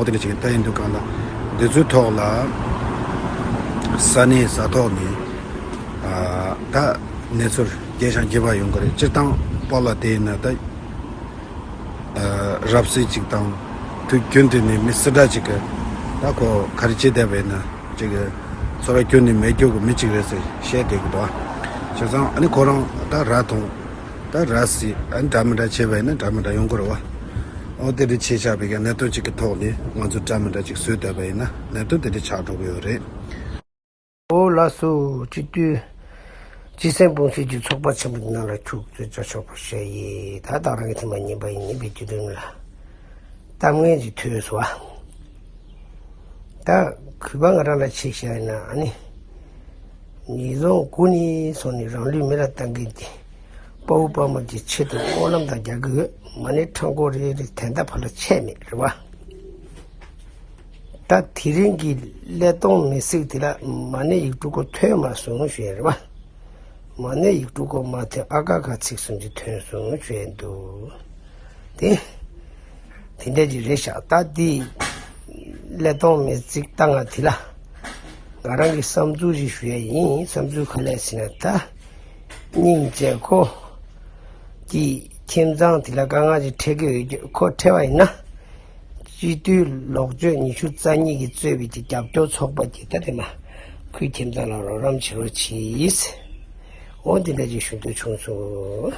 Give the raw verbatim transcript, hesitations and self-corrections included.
འོ་དེ་འདྲ་ཅིག་ལྟ་ཡིན་འདུག་གང་ལ། འདི་ཚོའི་ཐོག་ལ་ས་གནས་ས་ཐོག་ནས་ཨ་ད་གནས་ཚུལ་རྒྱས་ཤིང་རྒྱས་པ་ཡོང་གི་རེད། སྤྱིར་བཏང་པོ་ལ་དེ་ཡིན་ན་ད་ཨ་རབ་གསལ་ཅིག་དང་དུས་རྒྱུན་དུ་ནས་མི་སུ་འདྲ་ཅིག་གི་ད་ཁོ་ག་རེ་བྱེད་བསྡད་པ་ཡིན་ན་ཅིག་གི་ཚོར་བ་ཁྱོན་ནས་མེད་རྒྱུ་གི་མི་གཅིག་རེད་ཟེར་བཤད་བསྡད་ཀྱི་འདུག་ཨ། བྱས་ཙང་ཨ་ནི་ཁོ་རང་ད་ར་མཐོང་། ད་ར་སྲིད་ཨ་ནི་འདྲ་མི་འདྲ་བྱས་པ་ཡིན་ན་འདྲ་མི་འདྲ་ཡོང་གི་རེད་བ། ཨོ་དེ་འདྲ་བྱས་བཞག་པའི་གི་གནད་དོན་གཅིག་གི་ཐོག་ནས་ང་ཚོ་འདྲ་མི་འདྲ་ཅིག་བཟོས་བསྡད་པ་ཡིན་ན་གནད་དོན་དེ་འདྲ་ཆགས་འགྲོ་གི་ཡོད་རེད། ཨོ་ལགས་སོ། སྤྱི་འཐུས་སྤྱི་སེམས་སྤོང་སྲིད་ཀྱི་ཚོགས་པ་ཆེན་པོ་འདི་ནང་ལ་ཁྱུག་ཙམ་བཅར་ཆོག་པ་བཤད་ཡིན། ད་ད་རང་གི་ཐེངས་མ་ཉན་པ་ཡིན། ཉན་པའི་བརྒྱུད་རིམ་ལ་གཏམ་ངན་ཅིག་ཐོས་སོང་ཨ། ད་གུས་པ་ང་རང་ལ་ཆེ་བཤད་ཡིན་ན་ཨ་ནི། ཉིས་སྟོང་དགུ་ནས་བཟུང་ནས་རང་ལུས་མེ་ལ་བཏང་མཁན་དེ་དཔའ་བོ་དཔའ་མོ་གི་ཆེད་དུ་སྨོན་ལམ་དང་རྒྱག་གི་ཡོད། མ་ཎི་ཕྲེང་སྐོར་རེ་རེ་དེ་འདྲ་ཕར་ལ་ཆད་མེད་རེད་བ། ད་དེ་རིང་གི་ཀླད་སྟོང་མེ་བརྩེགས་དེ་ལ་མ་ཎི་ཡིག་དྲུག་སྐོར་ཐོན་མ་སོང་ཞུ་ཡ་རེད་བ། མ་ཎི་ཡིག་དྲུག་སྐོར་མ་ཐོན་ཨ་ཀ་ཁ་ཚིག་གསུམ་གྱི་ཐོན་སོང་ཞུ་ཡ་འདུག་དེ། དེ་འདྲ་ཅིག་རེད་ཤག་ད་འདི་ཀླད་སྟོང་མེ་བརྩེགས་ལྟ་ང་དེ་ལ་ང་རང་གི་བསམ་ཚུལ་ཞིག་ཞུ་ཡ་ཡིན། བསམ་ཚུལ་ག་ལས་ཟེར་ན་ད་སྙིང་རྗེ་ཁོ་གི་ཁྱིམ་ཚང་དེ་ལ་དཀའ་ངལ་ཅིག་འཕྲད་ཀྱི་ཡོད་རྒྱུ་ཁོ་འཕྲད་པ་ཡིན་ན་སྤྱི་འཐུས་ལོག་སྤྱོད་ཉི་ཤུ་རྩ་གཉིས་ཀྱིས་གཙོས་པའི་གི་རྒྱབ་སྐྱོར་ཚོགས་པ་གྱིས་ད་དེ་མ་ཁོའི་ཁྱིམ་ཚང་ལ་རོགས་རམ་བྱེད་རོགས་གྱིས། འོ་འདི་འདྲ་ཅིག་ཞུ་འདོད་བྱུང་སོང་།